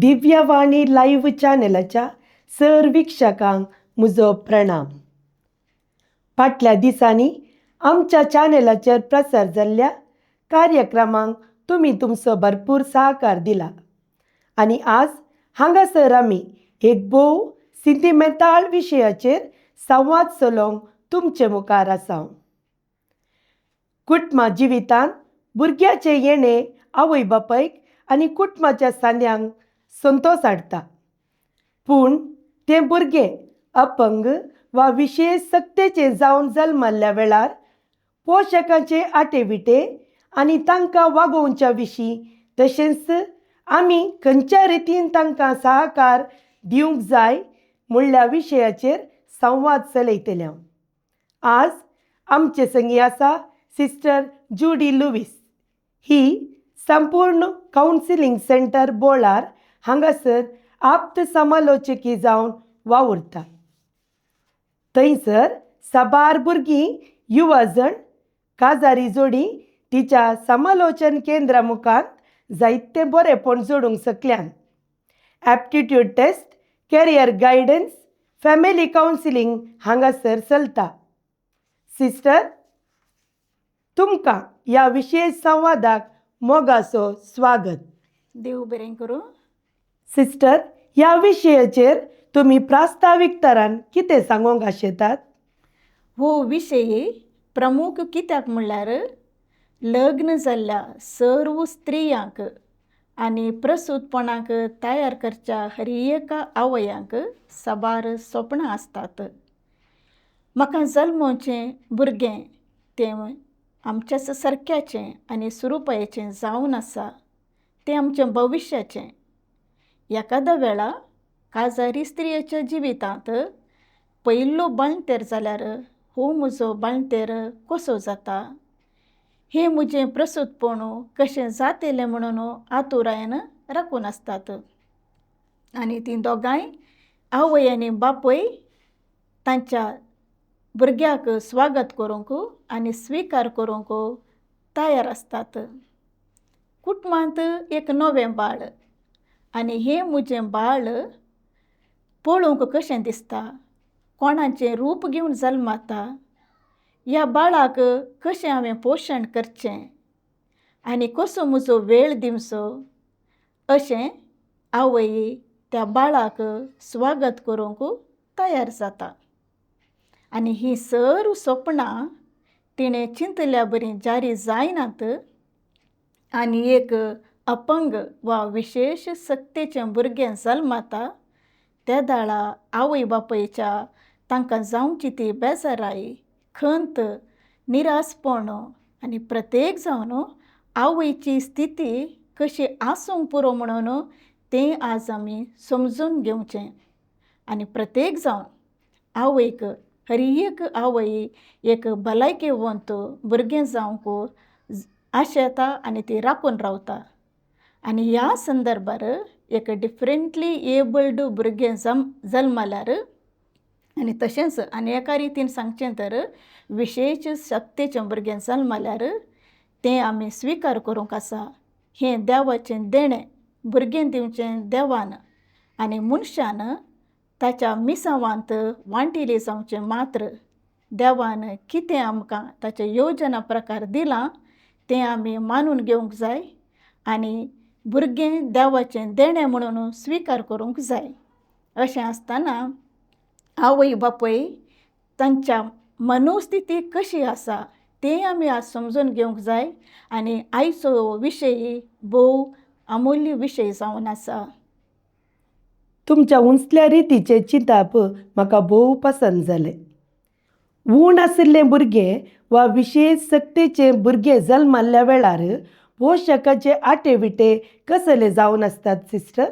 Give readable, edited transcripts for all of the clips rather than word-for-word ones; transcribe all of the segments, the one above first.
Divyavani live चॅनलाच्या sir वीक्षकांक म्हजो प्रणाम. फाटल्या दिसांनी आमच्या चॅनलाचेर प्रसार जाल्ल्या कार्यक्रमांक तुमी तुमचो भरपूर सहकार दिला आनी आज हांगासर आमी एक भोव सिंतिमेंताल विशयाचेर संवाद चलोवंक तुमचे मुखार आसा. कुटुंबा जिवितांत भुरग्याचें येणें आवय बापायक आनी कुटुंबाच्या सांद्यांक संतोश हाडटा, पूण तें भुरगें अपंग वा विशेश सक्तेचें जावन जल्मल्ल्या वेळार पोशकाचे आटेविटे आनी तांकां वागोवच्या विशीं तशेंच आमी खंयच्या रितीन तांकां सहकार दिवंक जाय म्हणल्या विशयाचेर संवाद चलयतले हांव. आज आमचे संगी आसा सिस्टर जुडी लुवीस. ही संपूर्ण कावन्सिलींग सेंटर बोळार हांगासर आप्त समालोचकी जावन वावुरता. थंयसर साबार भुरगीं, युवाजण, काजारी जोडी तिच्या समालोचन केंद्रा मुखार जायते बरेपण जोडूंक शकल्यान. Aptitude test, career guidance, family counselling हांगासर चलता. सिस्टर, तुमकां ह्या विशेश संवादाक मोगाचो स्वागत. देव बरें करूं. सिस्टर, ह्या विशयाचेर तुमी प्रास्तावीक तरान कितें सांगूंक आशेतात? हो विशय प्रमुख कित्याक म्हणल्यार लग्न जाल्ल्या सर्व स्त्रियांक आनी प्रसूतपणाक तयार करच्या हर एका आवयांक साबार सपनां आसतात. म्हाका जल्मोवचें भुरगें तें आमच्याच सारक्याचें आनी सुरुपायेचें जावन आसा, तें आमचें भविश्याचें. एकाद्या वेळा काजारी स्त्रियेच्या जिवितांत पयलो बाळंटेर जाल्यार हो म्हजो बाळंटेर कसो जाता, हें म्हजें प्रसूतपण कशें जातलें म्हणून आतुरायेन राखून आसतात. आनी तीं दोगांय आवय आनी बापूय तांच्या भुरग्याक स्वागत करूंक आनी स्विकार करूंक तयार आसतात. कुटुंबांत एक नवें बाळ आनी हें म्हजें बाळ पळोवंक कशें दिसता, कोणाचें रूप घेवन जल्मता, ह्या बाळाक कशें हांवें पोशण करचें आनी कसो म्हजो वेळ दिवचो अशें आवय त्या बाळाक स्वागत करूंक तयार जाता. आनी हीं सर्व सपनां तिणें चिंतल्या बरी जारी जायनात आनी एक अपंग वा विशेश सक्तेचें भुरगें जल्मता त्या दाळा आवय बापायच्या तांकां जावची ती बेजाराय, खंत, निरासपण आनी प्रत्येक जावन आवयची स्थिती कशी आसूंक पुरो म्हणून तें आज आमी समजून घेवचें. आनी प्रत्येक जावन आवयक, हर एक आवय एक भलायकेवंत भुरगें जावंक आशेता आनी ती राखून रावता. आनी ह्या संदर्भार एक डिफरंटली एबल्ड भुरगें जल्मल्यार आनी तशेंच आनी एका रितीन सांगचें तर विशेश शक्तेचें भुरगें जल्मल्यार तें आमी स्विकार करूंक आसा. हें देवाचें देणें, भुरगें दिवचें देवान आनी मनशान ताच्या मिसावांत वांटिली जावचें मात्र. देवान कितें आमकां ताचे योजना प्रकार दिलां तें आमी मानून घेवंक जाय आनी भुरगें देवाचें देणें म्हणून स्विकार करूंक जाय. अशें आसतना आवय बापूय तांच्या मनोस्थिती कशी आसा तें आमी आज समजून घेवंक जाय आनी आयचो विशय भोव अमुल्य विशय जावन आसा. तुमच्या उंचल्या रितीचें चिंतप म्हाका भोव पसंत जालें. ऊण आशिल्लें भुरगें वा विशेश सक्तेचें भुरगें जल्मल्ल्या वेळार पोशकाचे आटेविटे कसले जावन आसतात सिस्टर?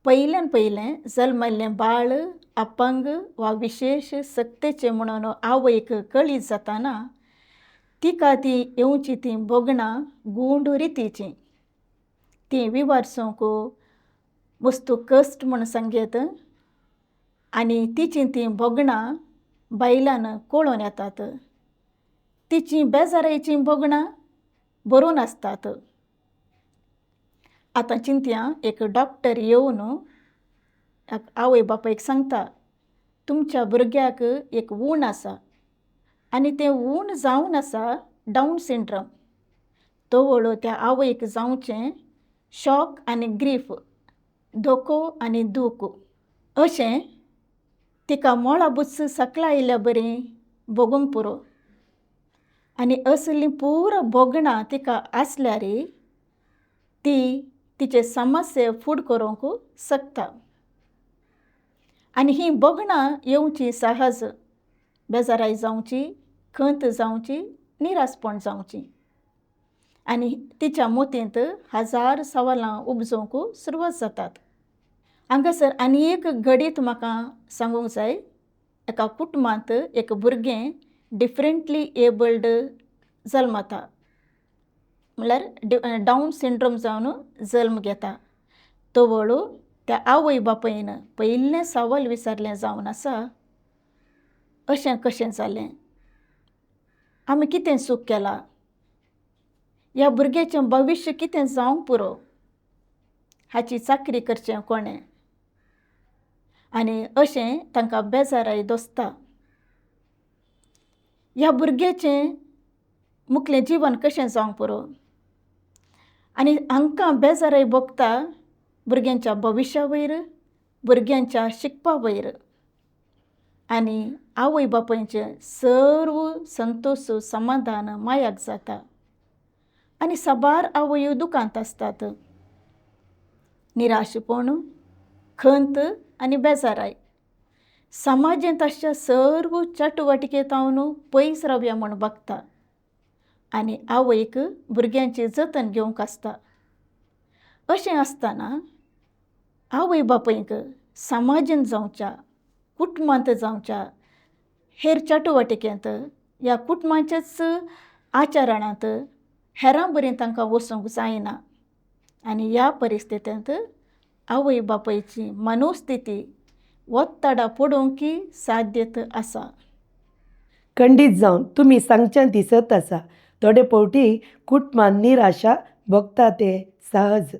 पयल्यान पयलें जल्मल्लें बाळ अपंग वा विशेश सक्तेचें म्हणून आवयक कळीत जाताना तिका ती येवची तीं भोगणां गूंड रितीचीं, तीं विवारसूंक वस्तू कश्ट म्हूण सांगयेत आनी तिचीं तीं भोगणां बायलान कळोन येतात. तिचीं बेजारायचीं भोगणां भरून आसतात. आतां चिंतया, एक डॉक्टर येवन आवय बापायक सांगता, तुमच्या भुरग्याक एक ऊण आसा आनी तें ऊण जावन आसा डावन सिंड्रम. तवळ त्या आवयक जावचें शॉक आनी ग्रीफ, धोको आनी दूख, अशें तिका मळाबूच सकला आयिल्ल्या बरी भोगूंक पुरो. आनी असलीं पुरो भोगणां तिका आसल्यार ती तिचे समस्या फूड करूंक शकता. आनी हीं भोगणां येवची सहज, बेजाराय जावची, खंत जावची, निरासपण जावची आनी तिच्या मोतींत हजार सवालां उपजोवंक सुरवात जातात. हांगासर आनी एक घडीत म्हाका सांगूंक जाय. एका कुटुंबांत एक भुरगें डिफरंटली एबल्ड जल्मता, म्हणल्यार डावन सिंड्रोम जावन जल्म घेता. तवळ त्या आवय बापायन पयलें सवाल विचारलें जावन आसा, अशें कशें जालें, आमी कितें चूक केला, ह्या भुरग्याचें भविश्य कितें जावंक पुरो, हाची चाकरी करचें कोणें, आनी अशें तांकां बेजाराय दोसता. ह्या भुरग्याचें मुखलें जिवन कशें जावंक पुरो, आनी हांकां बेजाराय भोगता भुरग्यांच्या भविश्या वयर, भुरग्यांच्या शिकपा वयर, आनी आवय बापायचें सर्व संतोश समाधान मायाक जाता. आनी साबार आवयो दुकांत आसतात, निराशपण, खंत आनी बेजाराय. समाजेंत आसच्या सर्व चटुवटिकेंत पयस रावया म्हूण बगता आनी आवयक भुरग्यांची जतन घेवंक आसता. अशें आसतना आवय बापायक समाजेंत जावच्या, कुटुंबांत जावच्या हेर चटुवटिकेंत ह्या कुटुंबाच्याच आचरणांत हेरां बरी तांकां वचूंक जायना. आनी ह्या परिस्थितींत आवय बापायची मनोस्थिती ओत्ताडा पडोवंक साध्यत आसा. खंडीत जावन तुमी सांगचें दिसत आसा, थोडे फावटी कुटुंबान निराशा भोगता तें सहज.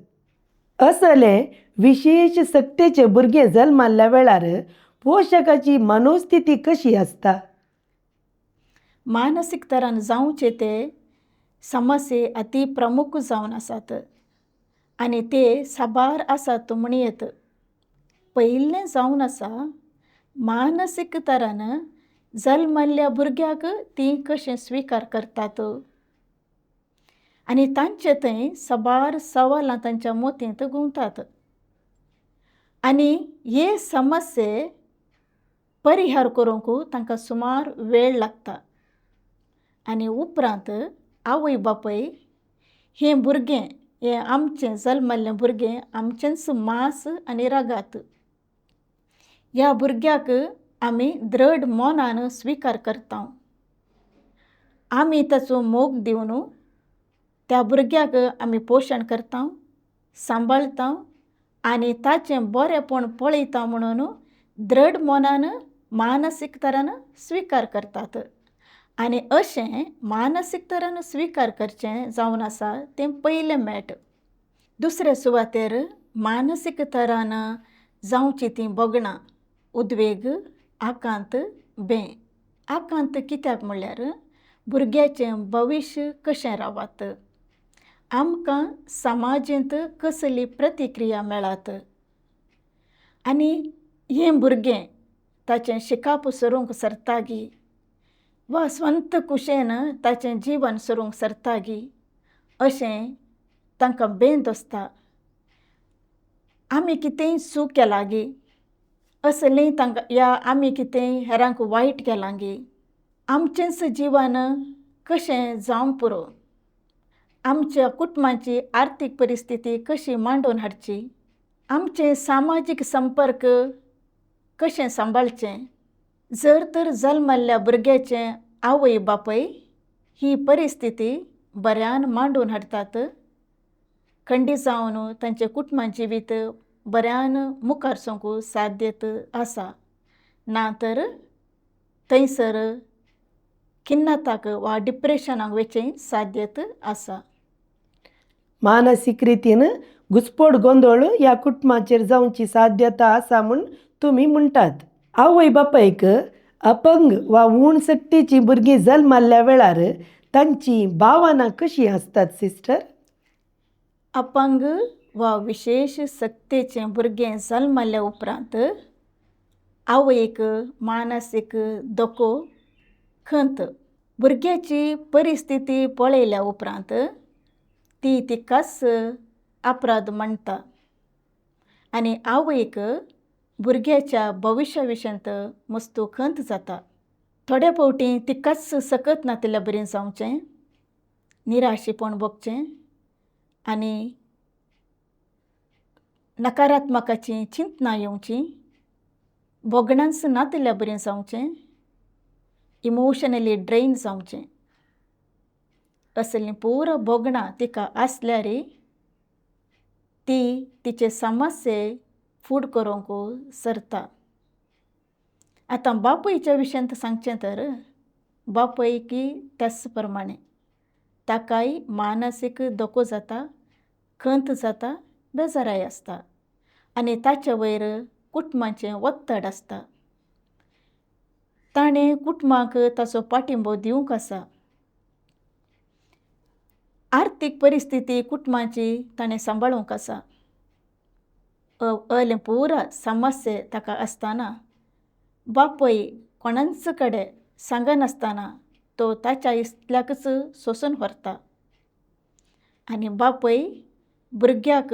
असले विशेश सक्तेचे भुरगें जल्माल्ल्या वेळार पोशकाची मनोस्थिती कशी आसता? मानसीक तरान जावचे ते समस्ये अती प्रमुख जावन आसात आनी ते साबार आसात म्हणयेत. पयलें जावन आसा मानसीक तरान जल्मल्ल्या भुरग्याक ती कशें स्विकार करतात आनी तांचे थंय साबार सवालां तांच्या मोतींत घुंवतात आनी हे समस्ये परिहार करूंक तांकां सुमार वेळ लागता. आनी उपरांत आवय बापूय हें भुरगें, हें आमचें जल्मल्लें भुरगें आमचेंच मांस आनी रगात, ह्या भुरग्याक आमी दृढ मनान स्विकार करता, आमी ताचो मोग दिवन त्या भुरग्याक आमी पोशण करता, सांबाळता आनी ताचें बरेंपण पळयता म्हणून दृढ मनान मानसीक तरान स्विकार करतात. आनी अशें मानसीक तरान स्विकार करचें जावन आसा तें पयलें मेट. दुसरे सुवातेर मानसीक तरान जावची तीं भोगणां, उद्वेग, आकांत, बें. आकांत कित्याक म्हणल्यार भुरग्याचें भविश्य कशें रावत, आमकां समाजेंत कसली प्रतिक्रिया मेळत आनी हें भुरगें ताचें शिकाप सरूंक सरतागी वा स्वंत कुशेन ताचें जिवन सरूंक सरतागी अशें तांकां बेंद आसता. आमी कितेंय चूक केलागी असलें तांकां, या आमी कितेंय हेरांक वायट केलांगी, आमचेंच जिवन कशें जावंक पुरो, आमच्या कुटुंबाची आर्थीक परिस्थिती कशी मांडून हाडची, आमचे सामाजीक संपर्क कशें सांबाळचें. जर तर जल्मल्ल्या भुरग्याचें आवय बापूय ही परिस्थिती बऱ्यान मांडून हाडटात, खंडीत जावन तांचें कुटुंबा जिवीत बऱ्यान मुखार सरूंक साध्यत आसा. ना तर थंयसर खिन्नताक वा डिप्रेशनाक वचचें साध्यत आसा. मानसीक रितीन घुस्पोड गोंदळ ह्या कुटुंबाचेर जावची साध्यता आसा म्हूण तुमी म्हणटात. आवय बापायक अपंग वा उण सक्तीचीं भुरगीं जल्माल्ल्या वेळार तांची भावनां कशीं आसतात सिस्टर? अपंग वा विशेश सक्तेचें भुरगें जल्मल्या उपरांत आवयक मानसीक धोको, खंत. भुरग्याची परिस्थिती पळयल्या उपरांत ती तिकाच अपराध मानता आनी आवयक भुरग्याच्या भविश्या विशयांत मस्तू खंत जाता. थोड्या फावटी तिकाच सकत नातिल्ल्या बरी जावचें, निराशेपण भोगचें आनी नकारात्मकाची चिंतनां येवची, भोगणांच नातिल्ल्या बरी जावचें, इमोशनली ड्रेन जावचें. असलीं पुरो भोगणां तिका आसल्यार ती तिचे समस्ये फूड करूंक सरता. आतां बापूयच्या विशयांत सांगचें तर बापूय की त्याच प्रमाणे ताकाय मानसीक धोको जाता, खंत जाता, बेजाराय आसता आनी ताचे वयर कुटुंबाचें ओत्तड आसता. ताणें कुटुंबाक ताचो पाठिंबो दिवंक आसा. आर्थीक परिस्थिती कुटुंबाची ताणें सांबाळूंक आसा. अलें पुरा समस्या ताका आसतना बापूय कोणाच कडेन सांगनासतना तो ताच्या इतल्याकच सोंसून व्हरता आनी बापूय भुरग्याक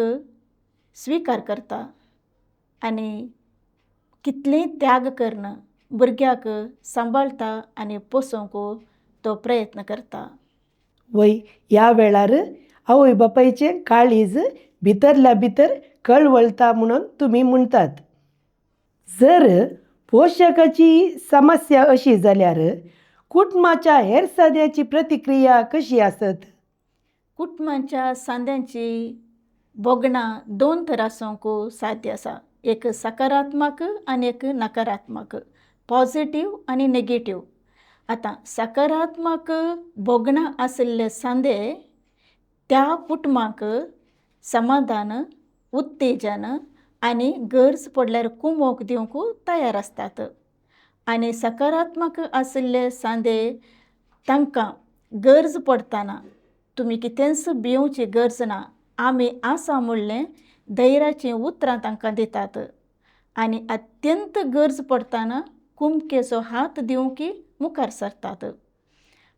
स्विकार करता आनी कितलेंय त्याग करून भुरग्याक सांबाळटा आनी पोसूंक तो प्रयत्न करता. वय, ह्या वेळार आवय बापायचें काळीज भितरल्या भितर कळवळटा म्हणून तुमी म्हणटात. जर पोशकाची समस्या अशी जाल्यार कुटुंबाच्या हेर साद्याची प्रतिक्रिया कशी आसत? कुटुंबाच्या सांद्यांची भोगणां दोन तरा आसूंक साध्य आसा, एक सकारात्मक आनी एक नकारात्मक, पॉजिटीव आनी नेगेटीव. आतां सकारात्मक भोगणां आशिल्ले सांदे त्या कुटुंबाक समाधान, उत्तेजन आनी गरज पडल्यार कुमोक दिवंक तयार आसतात आनी सकारात्मक आशिल्ले सांदे तांकां गरज पडटना तुमी कितेंच भियोवची गरज ना, आमी आसा म्हणलें धैर्याचीं उतरां तांकां दितात आनी अत्यंत गरज पडटना कुमकेचो हात दिवंक मुखार सरतात.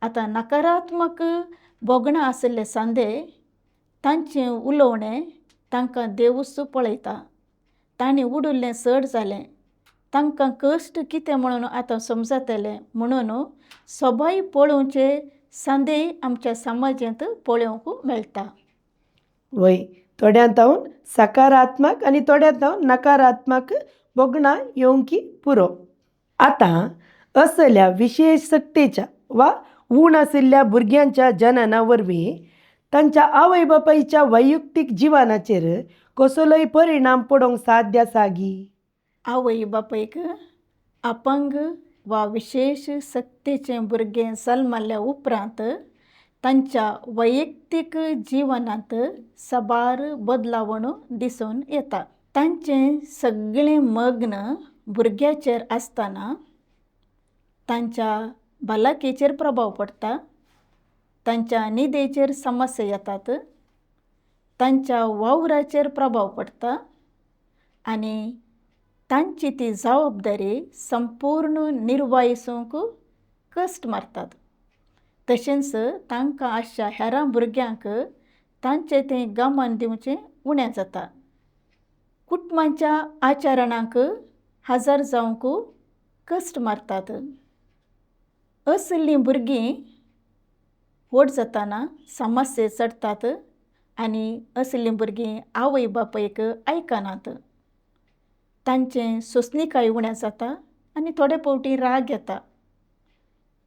आतां नकारात्मक भोगणां आशिल्ले सांदे तांचें उलोवणें तांकां देवूच पळयता, तांणी उडुल्लें चड जालें, तांकां कश्ट कितें म्हणून आतां समजतलें म्हणून सबाय पळोवचे सांदेय आमच्या समाजांत पळोवंक मेळटा. वय, थोड्यां तावन सकारात्मक आनी थोड्यां तावन नकारात्मक भोगणां येवंकी पुरो. आतां असल्या विशेश सक्तेच्या वा उण आशिल्ल्या भुरग्यांच्या जनना वरवीं तांच्या आवय बापायच्या वैयक्तीक जिवनाचेर कसलोय परिणाम पडोवंक साध्य आसा गी? आवय बापायक अपंग वा विशेश सक्तेचें भुरगें जल्मल्या उपरांत तांच्या वैयक्तीक जिवनांत साबार बदलावण दिसून येता. तांचें सगळें मग्न भुरग्याचेर आसतना तांच्या भलायकेचेर प्रभाव पडटा, तांच्या न्हिदेचेर समस्या येतात, तांच्या वावराचेर प्रभाव पडटा आनी तांची ती जबाबदारी संपूर्ण निर्वायसूंक कश्ट मारतात. तशेंच तांकां आसच्या हेरां भुरग्यांक तांचें तें गमन दिवचें उणें जाता. कुटुंबाच्या आचरणाक हजर जावंक कश्ट मारतात. असलीं भुरगीं व्हड जातना समस्या चडटात आनी असलीं भुरगीं आवय बापायक आयकनात, तांचें सोंसणीकाय उणें जाता आनी थोडे फावटी राग येता.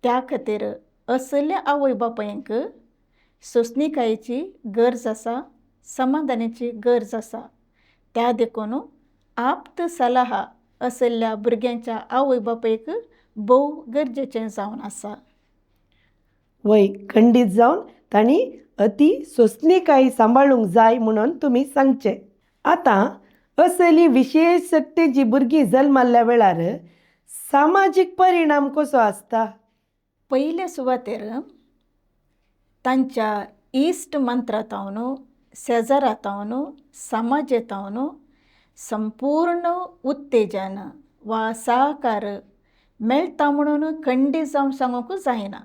त्या खातीर असल्या आवय बापायंक सोंसणीकायेची गरज आसा, समाधानाची गरज आसा. त्या देखून आप्त सलाहा असल्या भुरग्यांच्या आवय बापायक भोव गरजेचें जावन आसा. वय, खंडीत जावन तांणी अती सोंसणीकाय सांबाळूंक जाय म्हणून तुमी सांगचें. आतां असली विशेश शक्तीचीं भुरगीं जल्माल्ल्या वेळार सामाजीक परिणाम कसो आसता? पयले सुवातेर तांच्या इश्ट मंत्रांतावन, शेजारातावन, समाजेतावन संपूर्ण उत्तेजन वा सहकार मेळटा म्हणून खंडीत जावन सांगूंक जायना.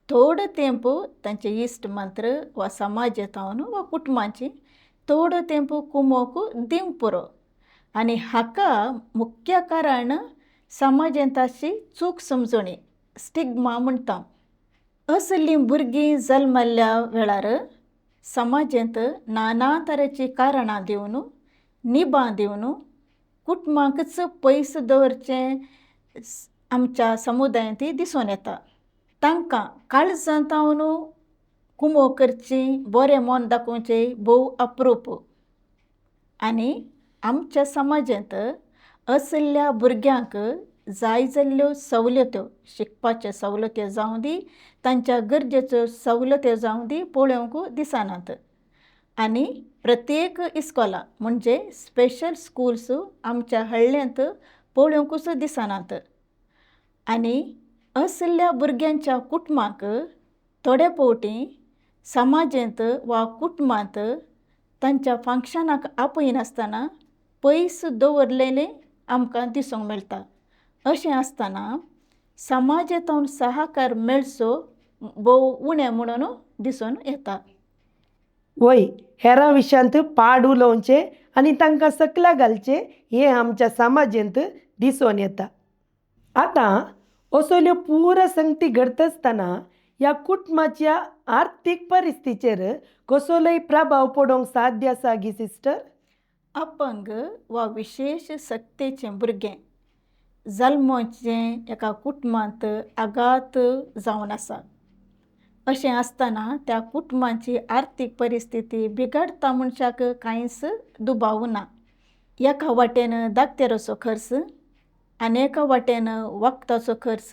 थोडो तेंप तांचे इश्ट मंत्र वा समाजेतावन वा कुटुंबाची थोडो तेंप कुमोक दिवंक पुरो आनी हाका मुख्य कारण समाजेंत आसची चूक समजणी, स्टिग्मा म्हणटा. असलीं भुरगीं जल्मल्ल्या वेळार समाजेंत नाना तरेचीं कारणां दिवन, निबां दिवन कुटुंबाकच पयस दवरचें आमच्या समुदायांत दिसून येता. तांकां काळजांतावन कुमोक करची, बरें मन दाखोवचें भोव अप्रूप आनी आमच्या समाजांत असल्या भुरग्यांक जाय जाल्ल्यो सवलत्यो, शिकपाच्यो सवलत्यो जावं दी, तांच्या गरजेच्यो सवलत्यो जावं दी, पळोवंक दिसनात. आनी प्रत्येक इस्कोलां म्हणजे स्पेशल स्कुल्स आमच्या हळ्ळ्यांत पळोवंकूच दिसनात. आनी असल्या भुरग्यांच्या कुटुंबाक थोडे फावटी समाजेंत वा कुटुंबांत तांच्या फंक्शनाक आपयनासतना पयस दवरलेलें आमकां दिसूंक मेळटा. अशें आसतना समाजेंतून सहकार मेळचो भोव उणें म्हणून दिसून येता. वय, हेरां विशयांत पाड उलोवचें आनी तांकां सकला घालचें हें आमच्या समाजेंत दिसून येता. आतां असल्यो पुरो संगती घडता आसतना ह्या कुटुंबाच्या आर्थीक परिस्थितीचेर कसलोय प्रभाव पडोवंक साध्य आसा गी सिस्टर? अपंग वा विशेश सक्तेचें भुरगें जल्मचें एका कुटुंबांत आघात जावन आसा. अशें आसतना त्या कुटुंबाची आर्थीक परिस्थिती बिगडटा मनशाक कांयच दुबाव ना. एका वाटेन दाक्तेराचो खर्च आनी एका वाटेन वखदाचो खर्च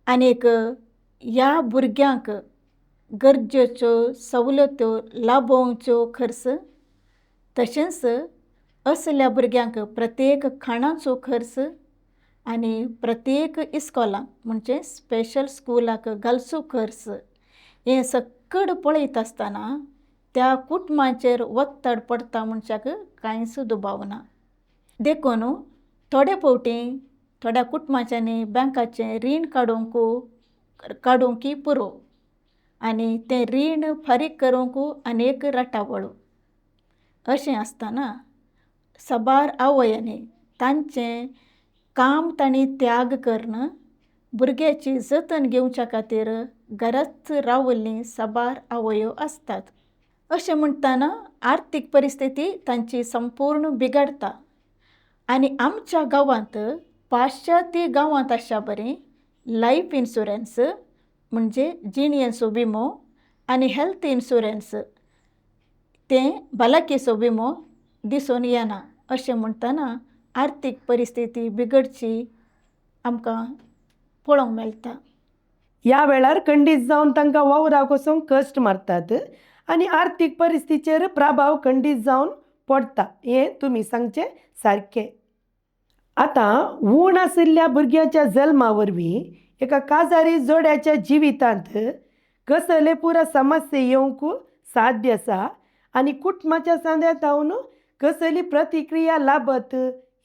आनीक ह्या भुरग्यांक गरजेच्यो सवलत्यो लाभोवच्यो खर्च, तशेंच असल्या भुरग्यांक प्रत्येक खाणाचो खर्च आनी प्रत्येक इस्कोलाक म्हणजे स्पेशल स्कुलाक घालचो खर्च हें सक्कड पळयता आसतना त्या कुटुंबाचेर ओत्तड पडटा मनशाक कांयच दुबाव ना. देखून थोडे फावटी थोड्या कुटुंबाच्यांनी बँकाचें रीण काडूंक पुरो आनी तें रीण फारीक करूंक आनी एक राटावळ. अशें आसतना साबार आवयांनी तांचें काम तांणी त्याग करून भुरग्याची जतन घेवच्या खातीर घराच रावल्लीं साबार आवयो आसतात. अशें म्हणटना आर्थीक परिस्थिती तांची संपूर्ण बिगडटा. आनी आमच्या गांवांत पाश्चात्य गांवांत आसच्या बरी लायफ इन्शुरन्स म्हणजे जिणेचो विमो आनी हेल्थ इन्शुरन्स तें भलायकेचो विमो दिसून येना. अशें म्हणटना आर्थीक परिस्थिती बिगडची आमकां पळोवंक मेळटा. ह्या वेळार खंडीत जावन तांकां वावराक वचूंक कश्ट मारतात आनी आर्थीक परिस्थितीचेर प्रभाव खंडीत जावन पडटा हें तुमी सांगचें सारकें. आतां ऊण आशिल्ल्या भुरग्यांच्या जल्मा वरवीं एका काजारी जोड्याच्या जिवितांत कसले पुरा समस्या येवंक साध्य आसा आनी कुटुंबाच्या सांद्यात जावन कसली प्रतिक्रिया लाभत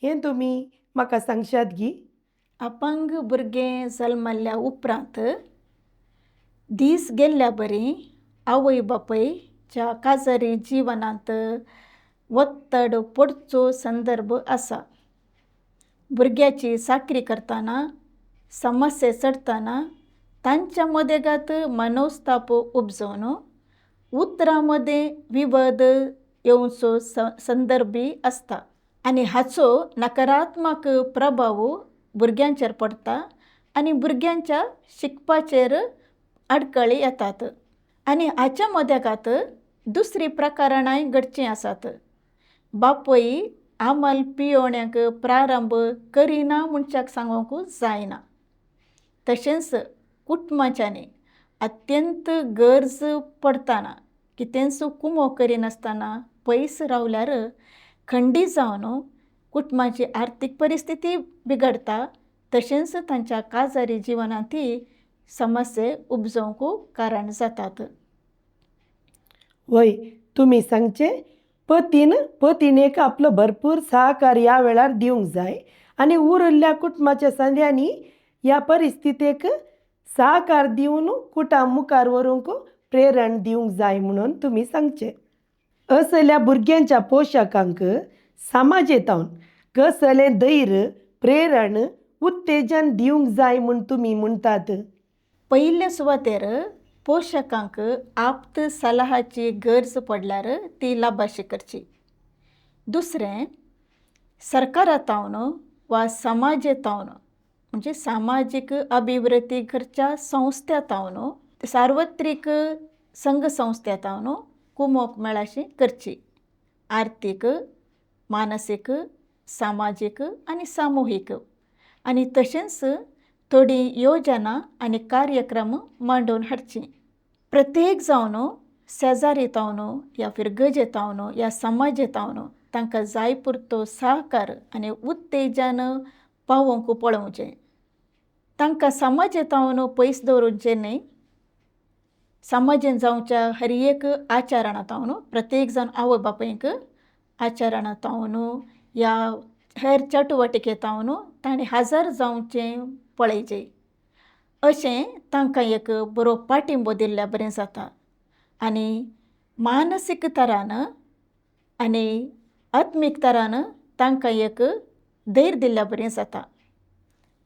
हें तुमी म्हाका सांगशात गी? अपंग भुरगें जल्मल्ल्या उपरांत दीस गेल्ल्या बरी आवय बापायच्या काजारी जिवनांत ओत्तड पडचो संदर्भ आसा. भुरग्याची चाकरी करतना समस्या चडटना तांच्या मदेगात मनोस्ताप उपजोवन उतरां मदें विवाद येवचो संदर्भय आसता आनी हाचो नकारात्मक प्रभाव भुरग्यांचेर पडटा आनी भुरग्यांच्या शिकपाचेर आडखळी येतात. आनी हाच्या मदेगात दुसरी प्रकरणांय घडचीं आसात. बापूय आमल पियोण्याक प्रारंभ करिना म्हणच्याक सांगूंक जायना. तशेंच कुटुंबाच्यांनी अत्यंत गरज पडताना कितेंच कुमोक करिनासतना पयस रावल्यार खंडी जावन कुटुंबाची आर्थीक परिस्थिती बिगडता, तशेंच तांच्या काजारी जिवनांतय समस्ये उपजोवंक कारण जातात. वय, तुमी सांगचें पतीन पतिणेक आपलो भरपूर सहकार ह्या वेळार दिवंक जाय आनी उरिल्ल्या कुटुंबाच्या संद्यांनी ह्या परिस्थितीक सहकार दिवन कुटां मुखार व्हरूंक प्रेरण दिवंक जाय म्हणून तुमी सांगचें. असल्या भुरग्यांच्या पोशकांक समाजेतावन कसलें धैर्य, प्रेरण, उत्तेजन दिवंक जाय म्हूण तुमी म्हणटात? पयल्या सुवातेर पोशकांक आप्त सलाहाची गरज पडल्यार ती लाभाशी करची. दुसरें, सरकारा तावन वा समाजे तावन म्हणजे सामाजीक अभिवृद्धी करच्या संस्थ्या तावन, सार्वत्रीक संघ संस्थ्या तावन कुमोक मेळाशी करची, आर्थीक, मानसीक, सामाजीक आनी सामुहीक, आनी तशेंच थोडी योजना आनी कार्यक्रम मांडून हाडची. प्रत्येक जावन शेजारी तावन या फिरगजे तावन या समाजे तावन तांकां जाय पुरतो सहकार आनी उत्तेजन पावोवंक पळोवचें. तांकां समाजे तावन पयस दवरूचें न्हय. समाजेन जावच्या हर एक आचरणा तावन प्रत्येक जावन आवय बापायक आचरणा तावन या हेर चटुवटिके तावन तांणी हजर जावचें पळयचें. अशें तांकां एक बरो पाटिंबो दिल्ल्या बरें जाता आनी मानसीक तरान आनी आत्मीक तरान तांकां एक धैर्य दिल्ल्या बरें जाता.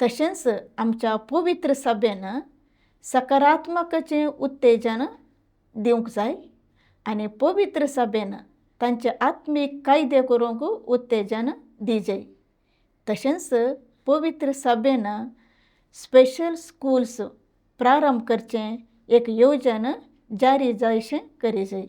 तशेंच आमच्या पवित्र सभेन सकारात्मकाचें उत्तेजन दिवंक जाय आनी पवित्र सभेन तांचे आत्मीक कायदे करूंक उत्तेजन दिजय. तशेंच पवित्र सभेन स्पेशल स्कुल्स प्रारंभ करचें एक योजन जारी जायशें करीजय.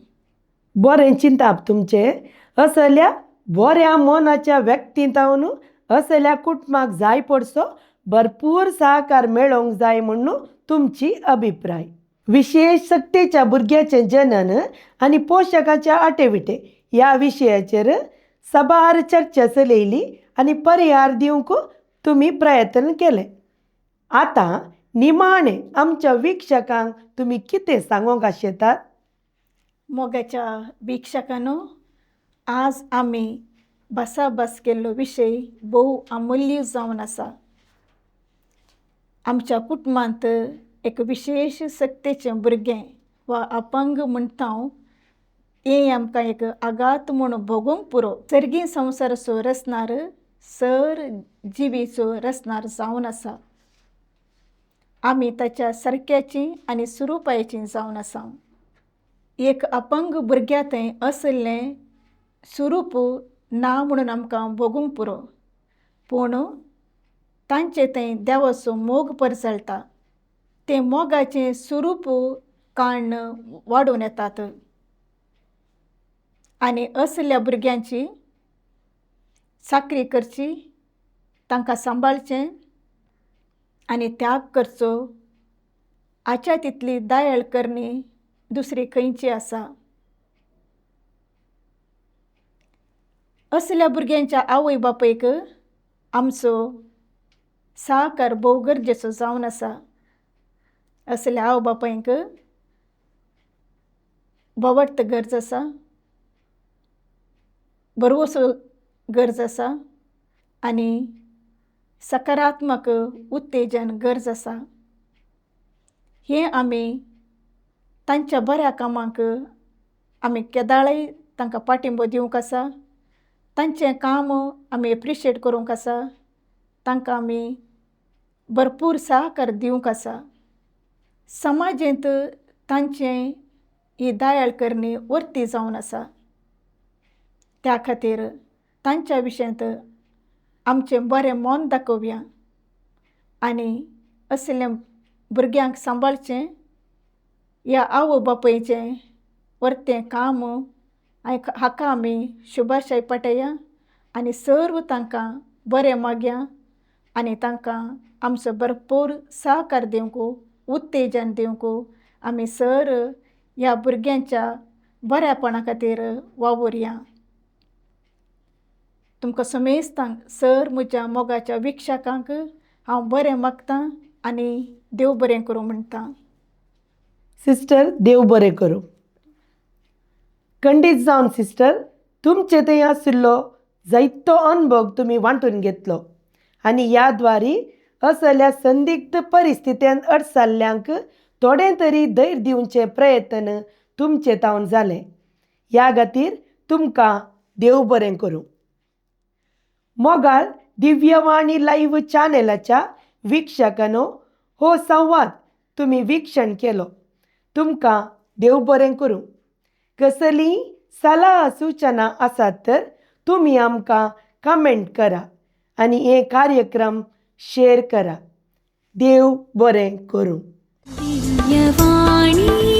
बरें चिंताप तुमचें. असल्या बऱ्या मनाच्या व्यक्तीं तावन असल्या कुटुंबाक जाय पडसो भरपूर सहकार मेळोवंक जाय म्हणून तुमची अभिप्राय. विशेश सक्तेच्या भुरग्याचें जनन आनी पोशकाच्या आटेविटे ह्या विशयाचेर साबार चर्चा चलयली आनी परिहार दिवंक तुमी प्रयत्न केले. आतां निमाणें आमच्या विक्षकांक तुमी कितें सांगूंक आशेतात? मोगाच्या भिक्षकांनो, आज आमी भासाभास केल्लो विशय भोव अमूल्य जावन आसा. आमच्या कुटुंबांत एक विशेश सक्तेचें भुरगें वा अपंग म्हणटा हांव, हें आमकां एक आघात म्हूण भोगूंक पुरो. सर्गी संवसाराचो रचणार सर जिवीचो रचणार जावन आसा. आमी ताच्या सारक्याची आनी सुरुपायची जावन आसा. एक अपंग भुरग्या थंय असलें सुरूप ना म्हणून आमकां भोगूंक पुरो, पूण तांचे थंय देवाचो मोग परजळटा. तें मोगाचें सुरूप काण्ण वाडून येतात आनी असल्या भुरग्यांची चाकरी करची, तांकां सांबाळचें आनी त्याग करचो हाच्या तितली दयाळ करणी दुसरी खंयची आसा? असल्या भुरग्यांच्या आवय बापायक आमचो सहकार भोव गरजेचो जावन आसा. असल्या आवय बापायक भोवट गरज आसा, बरवसो गरज आसा आनी सकारात्मक उत्तेजन गरज आसा. हें आमी तांच्या बऱ्या कामाक आमी केदाळय तांकां पाटिंबो दिवंक आसा. तांचें काम आमी एप्रिशिएट करूंक आसा. तांकां आमी भरपूर सहकार दिवंक आसा. समाजेंत तांचें ही दयाळ करणी वर्ती जावन आसा. त्या खातीर तांच्या विशयांत आमचें बरें मन दाखोवया आनी असल्या भुरग्यांक सांबाळचें ह्या आवय बापायचें वर्तें काम हाका आमी शुभाशय पाठया आनी सर्व तांकां बरें मागया आनी तांकां आमचो भरपूर सहकार दिवंक, उत्तेजन दिवंक आमी सर ह्या भुरग्यांच्या बऱ्यापणा खातीर वावुरया. तुमकां समेस्तांक, सर म्हज्या मोगाच्या विक्षकांक हांव बरें मागतां आनी देव बरें करूं म्हणटा. सिस्टर, देव बरें करूं. खंडीत जावन सिस्टर, तुमचे थंय आशिल्लो जायतो अनुभव तुमी वांटून घेतलो आनी ह्या द्वारी असल्या संदिग्ध परिस्थितीन अडसल्ल्यांक थोडें तरी धैर्य दिवचें प्रयत्न तुमचे तावन जालें. ह्या खातीर तुमकां देव बरें करूं. मोगाळ दिव्यवाणी लायव्ह चॅनलाच्या वीक्षकांनो, हो संवाद तुमी विक्षण केलो, तुमकां देव बरें करूं. कसलीय सलाह सुचना आसात तर तुमी आमकां कमेंट करा आनी हे कार्यक्रम शेअर करा. देव बरें करूं. दिव्यवाणी.